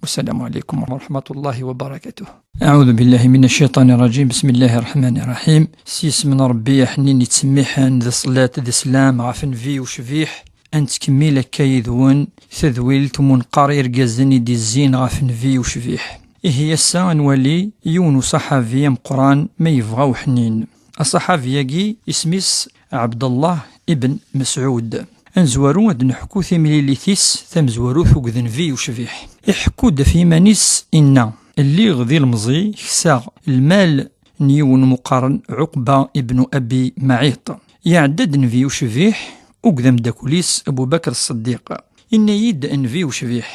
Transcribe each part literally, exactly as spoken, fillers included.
Wassalamu alaikum wa rahmatullahi wa barakatuh. A'udhu billahi minac caiṭani rajim. Bismillahi rrahmani rrahim. S yisem n Ṛebbi aḥnin yettsemmiḥen, d ṣṣelat d sslam ɣef Nnbi ucbiḥ. Ad nettkemmil akka yid-wen tadwilt umunqar irgazen i d-izzin ɣef Nnbi ucbiḥ. Ihi ass-a ad nwali yiwen uṣaḥabi ameqqran ma yebɣa uḥnin. Aṣaḥabi-agi isem-is Ɛebdellah ibn Mesɛud. Ad nezwaru ad d-neḥku timlilit-is tamezwarut akked Nnbi ucbiḥ. Iḥekku-d ɣef yiman-is, inna: "Lliɣ d ilemẓi, ksaɣ lmal n yiwen meqqaren Ɛuqba ibn Abi Maɛiṭ." Iɛedda-d Nnbi ucbiḥ akked ameddakel-is Abu Bakr Ṣṣeddiq. Inna-yi-d Nnbi ucbiḥ: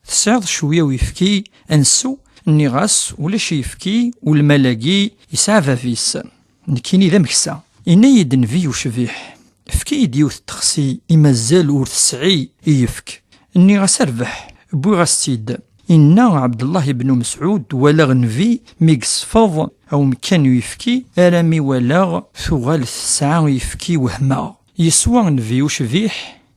"Tesɛiḍ cwiya uyefki ad nsew?" Nniɣ-as: "Ulac ayefki, u lmal-agi yesɛa bab-is. Nekkini d ameksa." Inna-yi-d Nnbi ucbiḥ: "Efk-iyi-d yiwet n texsi i mazal ur tesɛi i yefk." Nniɣ-as: "A rrbeḥ, wwiɣ-as-tt-id." Inna Ɛebdellah ibn Mesɛud: "Walaɣ Nnbi mi yesfeḍ aw mekkan uyefki, arami walaɣ tuɣal tesɛa uyefki, wehmeɣ. Yeswa Nnbi ucbiḥ,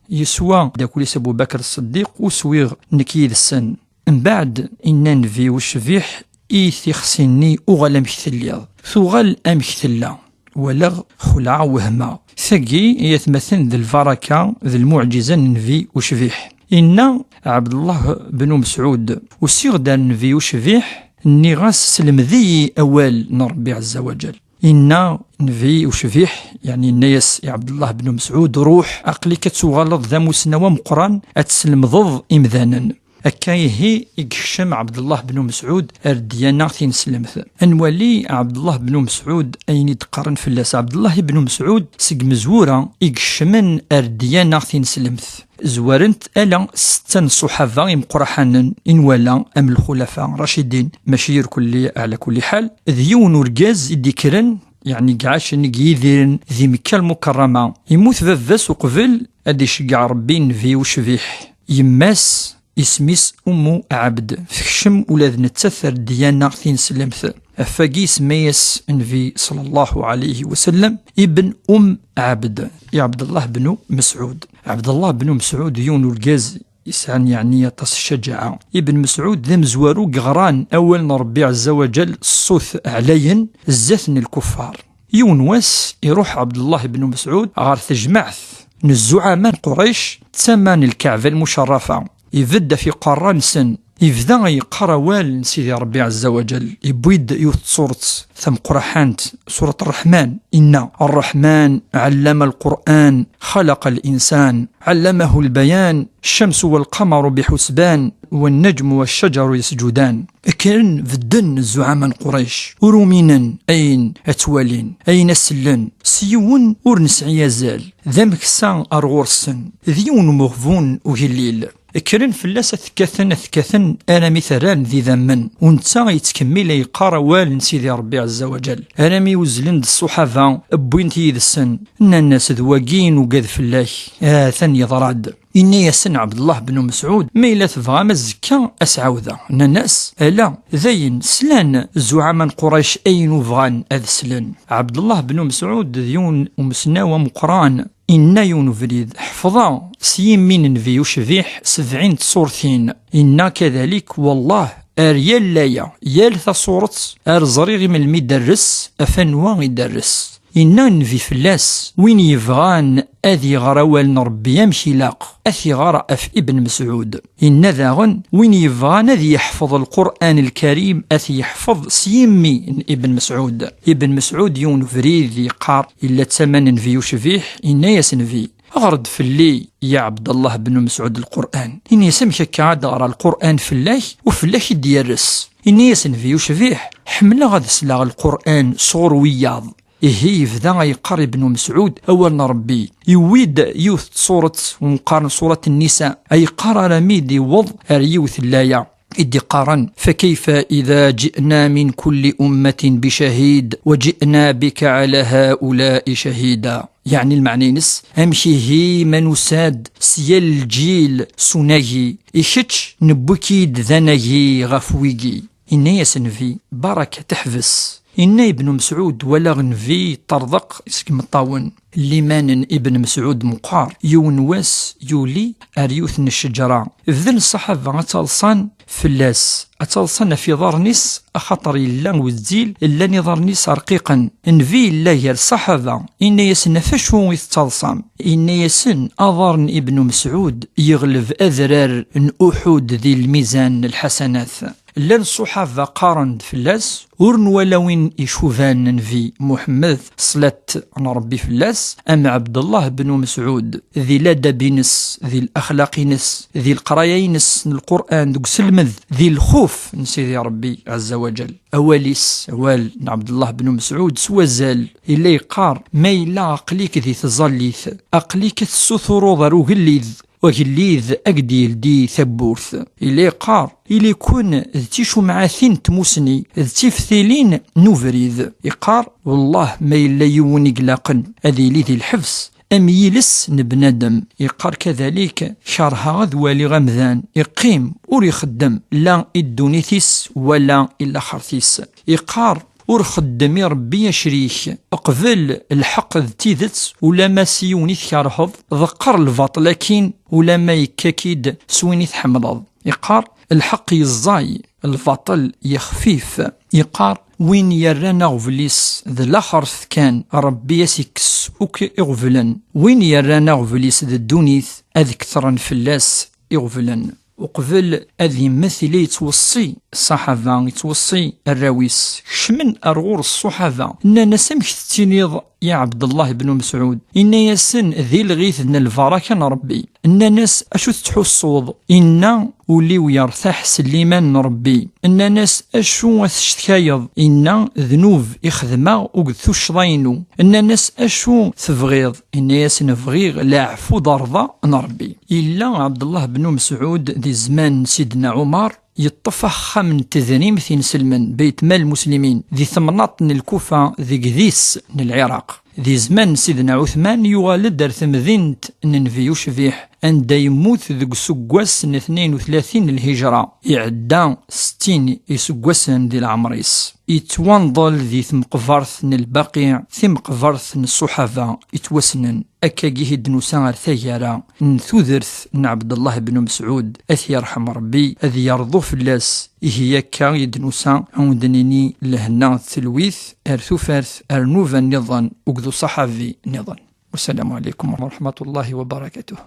yeswa d akk-is Abu Bakr Ṣṣeddiq, ur swiɣ nekk yid-sen." Mbeɛd, inna Nnbi ucbiḥ i tixsi-nni: "Uɣal amek telliḍ." Tuɣal amek tella. Walaɣ, xelɛeɣ, wehmeɣ. Tagi i atmaten d lbaraka d lmuɛǧiza n Nnbi ucbiḥ. Inna Ɛebdellah ben Mesɛud: "Usiɣ-d ar Nnbi ucbiḥ, nniɣ-as: 'Selmed-iyi awal n Ṛebbi ɛezza wa ǧal.'" Inna Nnbi ucbiḥ, yeɛni yenna-yas i Ɛebdellah ben Mesɛud: "Ruḥ, aql-ik ad tuɣaleḍ d amussnaw ameqqran, ad teslemdeḍ imdanen." Akka ihi i yekcem Ɛebdellah ben Mesɛud ar ddyana tineslemt. Ad nwali Ɛebdellah ben Mesɛud ayen i d-qqaren fell-as. Ɛebdellah ibn Mesɛud seg mezwura i yekcmen ar ddyana tineslemt. Zwaren-t ala setta n ṣṣuḥaba imeqqraḥanen i nwala am lxulafa racidin, mačči irkelli ɛla kulli ḥal, d yiwen urgaz i d-ikkren, yeɛni i iɛacen, i yidiren di Mekka Lmukerrama. Yemmut baba-s uqbel ad iceggeɛ Ṛebbi Nnbi ucbiḥ. Yemma-s isem-is Ummu Ɛebd. Tekcem ula d nettat ar ddyana tineslemt. Ɣef wagi isemma-yas Nnbi ṣalla Llahu ɛalayhi wa sallam Ibn Umm Ɛebd, i Ɛebdellah ben Mesɛud. Ɛebdellah ben Mesɛud d yiwen urgaz yesɛan, yeɛni, aṭas n ccaǧaɛa. Ibn Mesɛud d amezwaru i yeɣran awal n Ṛebbi ɛezza wa ǧal ṣṣut ɛlayen zdat n lkuffar. Yiwen wass, iruḥ Ɛebdellah ibn Mesɛud ɣer tejmaɛt n zzuɛama n Qurayc, d tama n Lkaɛba Lmucerrafa. Ibedd ɣef iqerra-nsen, ibda yeqqar awal n Sidi Ṛebbi ɛezza wa ǧal. Iwwi-d yiwet n tsuṛt tameqqraḥant, Surat Ṛṛeḥman, inna: "Ṛṛeḥman, ɛallama Lqur'an, xalaqa l-insan, ɛallamahu l-bayan, ccamt wal qamaru bi ḥusban, wan najmu wac cajaru yasǧudan." Kkren bedden zzuɛama n Qurayc, ur uminen ayen ad t-walin, ayen ad t-sellen. S yiwen ur nesɛi azal, d ameksa ar ɣur-sen, d yiwen umeɣbun ugellil. Kkren fell-as ad t-kkaten, ad t-kkaten arami t-rran d idammen. U netta yettkemmil a yeqqar awal n Sidi Ṛebbi ɛezza wa ǧal. Arami uzzlen-d ṣṣuḥaba, wwin-t yid-sen, nnan-as: "D wagi i nugad fell-ak, ha-t-an yeḍra-d." Inna-yasen Ɛebdellah ben Mesɛud: "Ma yella tebɣam azekka ad s-ɛawdeɣ." Nnan-as: "Ala, dayen, slan zzuɛama n Qurayc ayen ur bɣan ad slen." Ɛebdellah ben Mesɛud d yiwen umesnaw ameqqran. Inna yiwen ubrid: "Ḥefḍeɣ s yimi n Nnbi ucbiḥ sebɛin tṣurtin." Inna kadalik: "Wellah, ar yal laya, yal taṣuṛt, ar ẓriɣ i melmi i d-terres, ɣef anwa i d-terres." Inna Nnbi fell-as: "Win yebɣan ad iɣer awal n Ṛebbi amek ilaq, ad t-iɣer ɣef Ibn Mesɛud." Inna daɣen: "Win yebɣan ad yeḥfeḍ Lqur'an Lkarim, ad t-yeḥfeḍ s yimi n Ibn Mesɛud." Ibn Mesɛud, yiwen ubrid, yeqqar, yella d tama n Nnbi ucbiḥ, inna-yas Nnbi: "Ɣer-d fell-i, ya Ɛebdellah ben Mesɛud, Lqur'an." Inna-yas: "Amek akka ad d-ɣreɣ Lqur'an fell-ak, u fell-ak i d-yerres?" Inna-yas Nnbi ucbiḥ: "Ḥemmleɣ ad sleɣ Lqur'an sɣur wiyaḍ." Ihi yebda a yeqqar Ibn Mesɛud awal n Ṛebbi. Yewwi-d yiwet n tṣuṛt, umi qqaren Ṣuṛat Nnisa, a yeqqar armi d-iwweḍ ar yiwet n laya i d-iqqaren: "فكيف إذا جئنا من كل أمة بشهيد وجئنا بك على هؤلاء شهيدا." Yeɛni lmeɛna-ines, amek ihi ma nusa-d s yal lǧil s unagi, i kečč newwi-k-id d anagi ɣef wigi? Inna-yas Nnbi: "Baraka, teḥbes." Inna Ibnu Mesɛud, walaɣ nnbi yeṭṭerḍeq seg imeṭṭawen. Liman n Ibn Mesɛud meqqar. Yiwen wass yuli ar yiwet n ccejra. Bdan ṣṣaḥaba ad ttaḍsan fell-as, ad ttaḍsan ɣef iḍarren-is, axaṭer yella wezzil, llan iḍarren-is rqiqen. Nnbi yella gar ṣṣaḥaba, inna-yasen: "Ɣef acu i tettaḍsam?" Inna-yasen: "Aḍar n Ibnu Mesɛud yeɣleb adrar n Uḥud di lmizan n lḥasanat." Llan ṣṣuḥaba qqaren-d fell-as: "Ur nwala win icuban Nnbi Muḥemmed, ṣṣlat n Ṛebbi fell-as, am Ɛebdellah ben Mesɛud, di ladab-ines, di laxlaq-ines, di leqraya-ines n Lqur'an, deg uselmed, di lxuf n Sidi Ṛebbi Ɛezza wa Ǧal." Awal-is, awal n Ɛebdellah ben Mesɛud s wazal, yella yeqqar: "Ma yella aql-ik di tẓallit, aql-ik ad tessutureḍ ar ugellid, agellid ad k-d-yeldi tawwurt." Yella yeqqar: "Ili-ken d ticumɛatin n tmusni, d tiftilin n ubrid." Yeqqar: "Wellah, ma yella yiwen i ilaqen ad yili di lḥebs am yiles n bnadem." Yeqqar kadalik: "Kerheɣ ad waliɣ amdan iqqim ur ixeddem la i ddunit-is wala i laxert-is." Yeqqar: "Ur xeddem i Ṛebbi acrik, qbel lḥeqq d tidet, ulamma s yiwen i tkerheḍ, ḍeqqer lbaṭel akkin, ulamma yekka-k-id s win i tḥemmleḍ." Yeqqar: "Lḥeqq yeẓẓay, lbaṭel yexfif." Yeqqar: "Win yerran aɣbel-is d laxert kan, Ṛebbi ad s-ikkes akk iɣeblen. Win yerran aɣbel-is d ddunit, ad ketren fell-as iɣeblen." Uqbel ad yemmet, yella yettweṣṣi ṣṣaḥaba, yettweṣṣi arraw-is. Kecmen ar ɣur ṣṣuḥaba, nnan-as: "Amek tettiniḍ, ya Ɛebdellah ibn Mesɛud?" Inna-yasen: "Di lɣit n lbaraka n Ṛebbi." Nnan-as: "Acu tettḥussuḍ?" Inna: "Ul-iw yertaḥ s liman n Ṛebbi." Nnan-as: "Acu ad tecetkayeḍ?" Inna: "Ddnub i xedmeɣ akked tuccḍa-inu." Nnan-as: "Acu tebɣiḍ?" Inna-yasen: "Bɣiɣ leɛfu d rrḍa n Ṛebbi." Yella Ɛebdellah ben Mesɛud di zzman n Sidna Ɛumar, yeṭṭef axxam n tedrimt inselmen, Beit Mal Muslimin, di temnaḍt n Lkufa, deg dis n Lɛiraq. Di zzman n Sidna Ɛutman, yuɣal-d ar temdint n Nnbi ucbiḥ, anda yemmut deg useggas n tnayen u tlatin n Lhijra, iɛedda settin iseggasen di leɛmer-is. Yettwanḍel di tmeqbert n Lbaqiɛ, timeqbert n ṣṣuḥaba yettwassnen. Akkagi i d-nusa ar taggara n tudert n Ɛebdellah ibn Mesɛud, ad t-yerḥem Ṛebbi, ad yerḍu fell-as. Ihi akka i d-nusa, ad wen-d-nini lehna d telwit ar tufart, ar nnuba nniḍen akked uṣaḥabi nniḍen. Wassalamu ɛalaykum wa raḥmatullahi wa barakatuh.